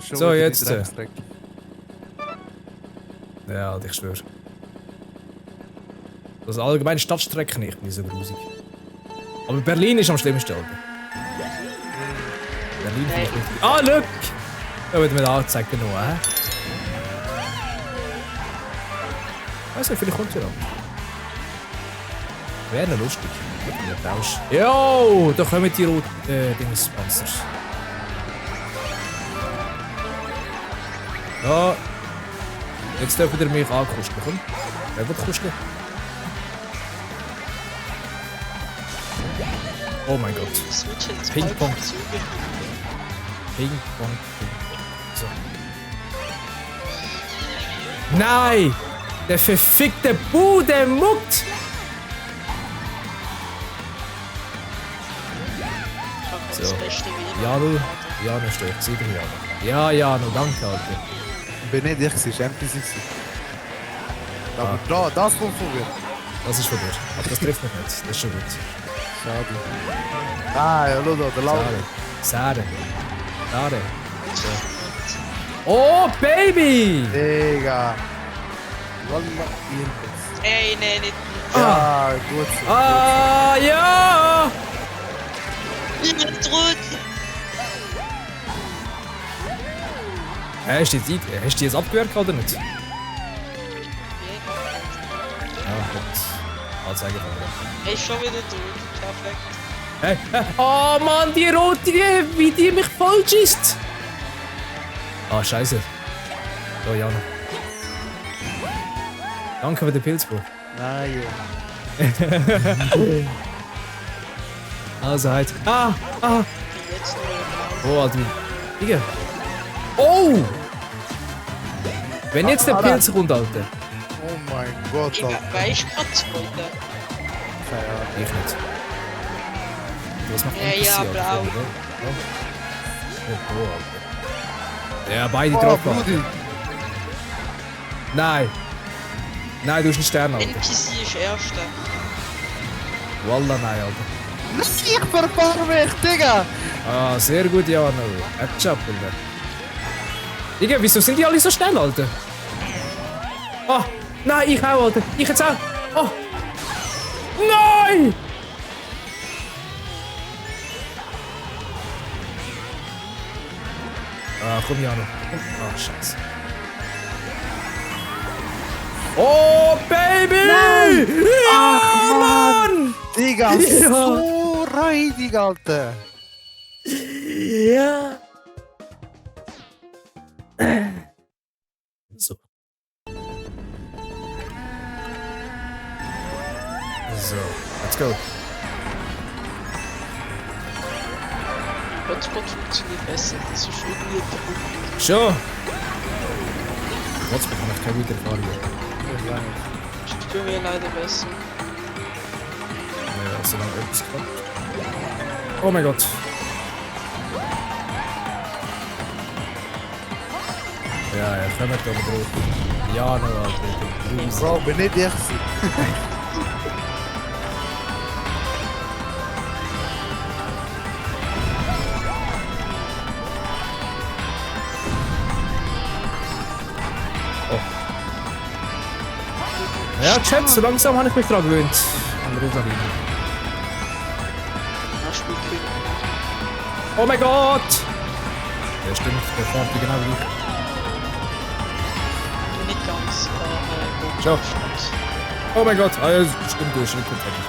Schon So, wieder jetzt. die Drecksdreck. Ja, ich schwöre. Das allgemeine Stadtstrecken nicht, bin ich so grusig. Aber Berlin ist am schlimmsten, Alter. Berlin finde ich richtig. Ah, look! Da wird mir angezeigt, genau, hä? Weiß nicht, vielleicht kommt sie noch. Wäre noch lustig. Der Tausch. Jo, da kommen die roten Dingspanzers. Ja. Jetzt dürft ihr mich ankuscheln, komm. Wer will kuscheln? Oh mein Gott. Ping-Pong. Ping-Pong. So. Nein! Der verfickte Bude muckt! So. Janu, Janu steht. 7 Jahre. Ja, Janu, danke, Alter. Venedig war Champions League. Aber da, das kommt von mir. Das ist von dir. Aber das trifft mich nicht. Das ist schon gut. Schade. Ah, ja, schau da, der Laune. Sare. Sare. So. Oh, Baby! Digga. Wallah, irgendwas. Ey, nee, nicht. Ja, gut so. Ah, ja! Niemand zurück! Hast du die jetzt abgewehrt oder nicht? Ja, gut. Anzeige von mir. Ey, schon wieder zurück. Perfekt. Hey, oh Mann, die rote, wie die mich voll schießt! Ah, scheiße. So, Jana. Danke für den Pilzbruch. Nein, Junge. Also halt. Ah! Jetzt Oh, Alter. Digga. Oh! Wenn jetzt der Pilz kommt, Alter. Oh mein Gott, Ich Alter. weiß grad zweite. Keine Ahnung. Ich nicht. Was macht Ja, NPC, ja, Alter? blau. Oh, Alter. Ja, beide Oh, drauf. Brudi. Nein. Nein, du hast einen Stern, Alter. NPC ist erster. Wallah, nein, Alter. Ich verfahre mich, Digga. Ah, sehr gut, Jana. Headshot, Alter. Digga, wieso sind die alle so schnell, Alter? Ah, nein, ich auch, Alter. Ich jetzt auch. Oh. Nein! Ah, komm, Jana. Ah, scheiße. Oh, Baby! Ja, Mann! Digga, Ja. so räudig, Alter. Ja. So. So, let's go. Hotspot funktioniert besser. Das ist irgendwie der Punkt. Schon. Trotzdem kann ich keine gute Erfahrung. Ich tue mir leider besser. Ja, solange etwas klappt. Oh mein Gott. Ja, ja, kommt da drauf. Ja, noch Alter. Bro, bin nicht ich. Ja, Chat, so langsam habe ich mich daran gewöhnt. An Rosaline. Ja, spielt viel. Oh mein Gott! Ja, stimmt, der fährt die genau gleich. Nicht ganz. Gut. Schau. Oh mein Gott, ah, ja, stimmt, du hast nicht gut fertig.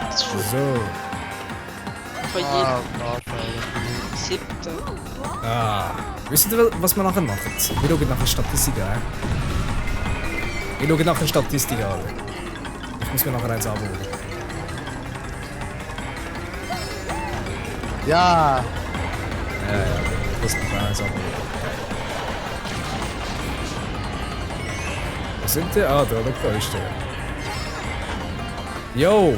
Das ist schon So. von Ah, jedem Gott, Alter. 7. Ah. Wisst ihr, was wir nachher machen? Wir schauen nachher Statistiken an. Wir schauen nachher Statistiken an. Ich muss mir nachher eins abholen. Ja. Ja, ich muss mir nachher eins abholen. Wo sind die? Ah, da ist der. Yo!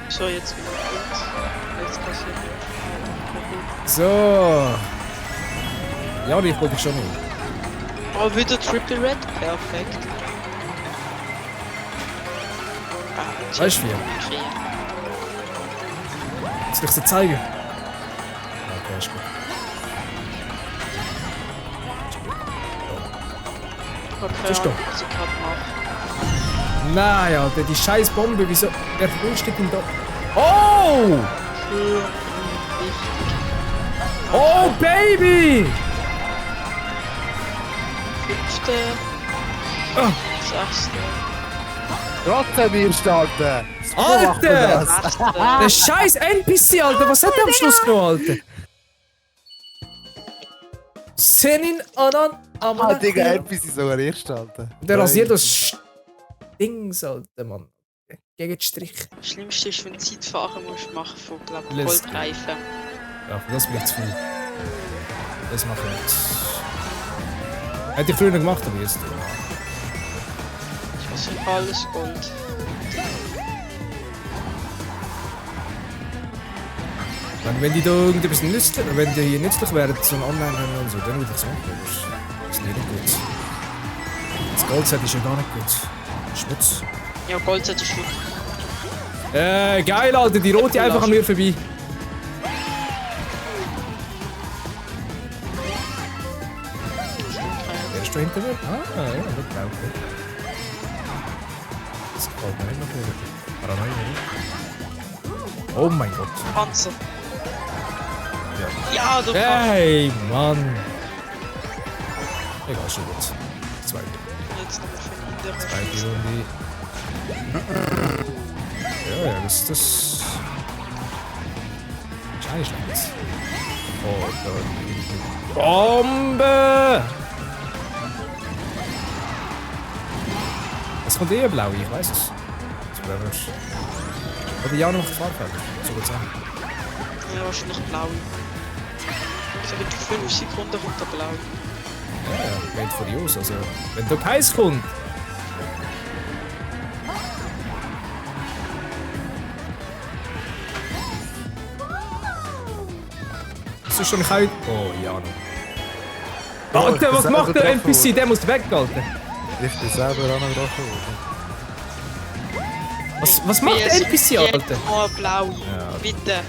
So, jetzt wieder gut. Jetzt passiert nichts. So. Ja, ich wollte dich schon mal. Oh, wieder Triple Red? Perfekt. Ah, Weißt du wie? Soll ich dir zeigen? Okay, ist gut. Okay, Ist doch. was ich gerade mache. Nein, Alter, die scheiß Bombe, wieso? Der Frühstück in da. Oh! Oh, Baby! 5. Ah. 6. Trotzdem wir starten. So Alter! macht man das. 6. Der scheiß NPC, Alter, was hat der am Schluss noch, Alter? Senin Anan Ah, Amana. Digga, NPC sogar erst starten. Der rasiert das Dings, Alter, Mann. Gegen die Strich. Das Schlimmste ist, wenn du Zeitfahren musst machen von, glaub ich, Let's Goldreifen. Ja, für das bin ich zu viel. Das mache ich nicht. Hätte ich früher noch gemacht, aber jetzt. Ich weiß nicht, alles Gold. Wenn die da irgendetwas nützlich, wenn die hier nützlich wären, so ein Online-Rennen und so, dann würde ich es machen. Aber das ist nicht gut. Das Goldset ist ja gar nicht gut. Schmutz. Ja, Goldset ist wirklich. Geil, Alter, die rote einfach an mir vorbei. Wer ist da hinter mir? Ah, ja, gut, okay. Das gefällt mir nicht noch gut. Paranoia, oder? Oh mein Gott. Panzer. Ja. Ja, du kannst. Hey, Mann. Egal, schon gut. Zweite. Jetzt noch für ihn. Zweite Runde. Ja, ja, das ist eigentlich schlecht. Oh, da. Bombe! Es kommt eher blau, ich weiß es. Das Problem ist. Oder ja noch Farbfeld. So gut sein. Ja, wahrscheinlich blau. Ich sage, 5 Sekunden kommt er blau. Ja, ja, geht furios. Also, wenn da keins kommt. Das ist schon kalt. Oh, ja. Oh, ich Alter, bin was selber macht der getroffen NPC? Der muss weg, Alter. Ich bin selber angetroffen worden. Was macht der NPC, Alter? Oh, blau. Ja. Bitte.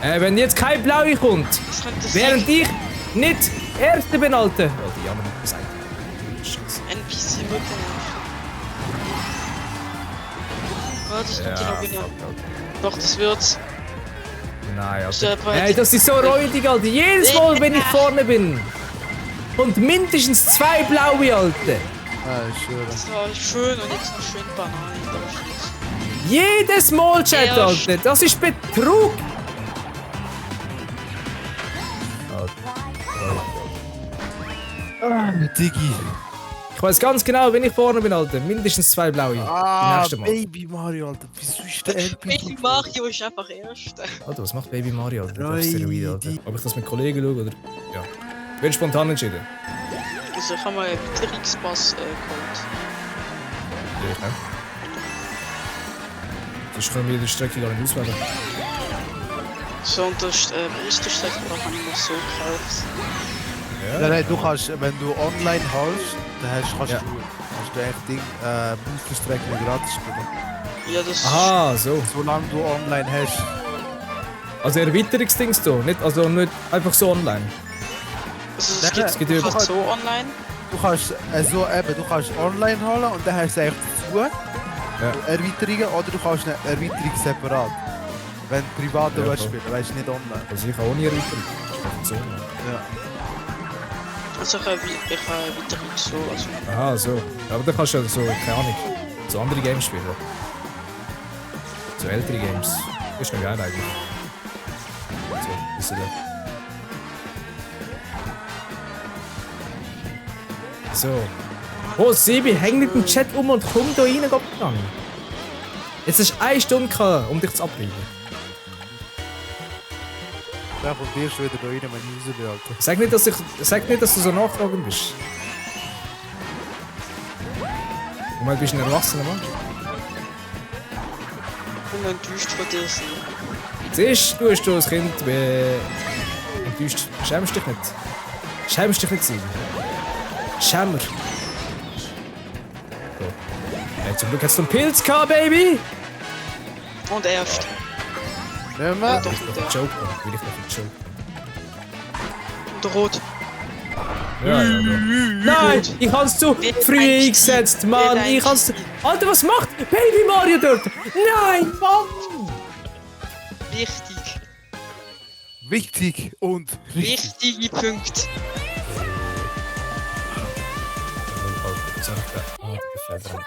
Wenn jetzt kein Blaue kommt, Das könnte das während ich nicht Erster bin, Alter. Oh, die haben nicht gesagt. Scheiße. NPC wird dann. Oh, das kommt Ja, die noch fuck, wieder. Alter. Doch, das wird's. Nein, Alter. Stell dir Ey, das ist so räudig, Alter. Jedes Mal, wenn ich vorne bin. Und mindestens 2 Blaue, Alter. Ah, ich schwöre. Das war schön und jetzt noch schön Banane in der Schluss. Jedes Mal, Chat, Ja, Alter. Das ist Betrug. Diggi. Ich weiß ganz genau, wenn ich vorne bin, Alter. Mindestens 2 Blaue. Ah, Nächste Mal. Baby Mario, Alter. Wieso ist der NPC? Baby Mario ist einfach Erster. Alter, was macht Baby Mario, Alter? Oi, Das ist Steroid, Alter. die- Ob ich das mit Kollegen schaue oder. Ja. Ich werde spontan entschieden. Also ich habe mal einen Witterungspass geholt. Ja, ich auch. Sonst können wir die Strecke gar nicht auswählen. So, und das erste Strecke habe ich noch so gekauft. Nein, nein, du kannst, wenn du online hast, dann kannst Ja. du echt Ding, Boosterstrecken gratis spielen. Ja, das Aha, so. Solange du online hast. Also Erweiterungsdings da, nicht, also nicht einfach so online. also Nein, es geht gibt über- einfach so online. Du kannst du kannst online holen und dann hast du eigentlich dazu Erweiterungen oder du kannst eine Erweiterung separat. Wenn du privat Ja, willst voll. spielen, weißt du nicht online. Also ich habe ohne Erweiterung. Einfach so online. Ja. Also ich habe Witterung so. Also, Aha, so. Ja, aber dann kannst du ja so, keine Ahnung, so andere Games spielen. So ältere Games. Das ist noch geil eigentlich. So, bisschen da. So. Oh, Sebi, häng nicht im Chat um und komm da rein, Gott lang. Jetzt hast du 1 Stunde gehabt, um dich zu abbilden. Dann kommt dir schon wieder da rein, wenn ich raus bin, Alter. Sag nicht, dass du so nachtragend bist. Du meinst, du bist ein erwachsener Mann. ich bin enttäuscht von dir. Sein. Siehst du, hast du als Kind enttäuscht. Schämst dich nicht. Schämst dich nicht, Sebi. Schämer. So. Zum Glück hast du einen Pilz gehabt, Baby! Und erst. Nehmen Und doch Noch nicht ein erst. Joke, will ich noch einen Joke. Und rot. Ja, ja, ja. Nein, ich hab's zu früh eingesetzt, Mann. Ich hab's... Alter, was macht Baby Mario dort? Nein, Mann! Wichtig. Wichtig und richtig. Wichtige Punkte. Oh, sorry. Oh, die Beförderung.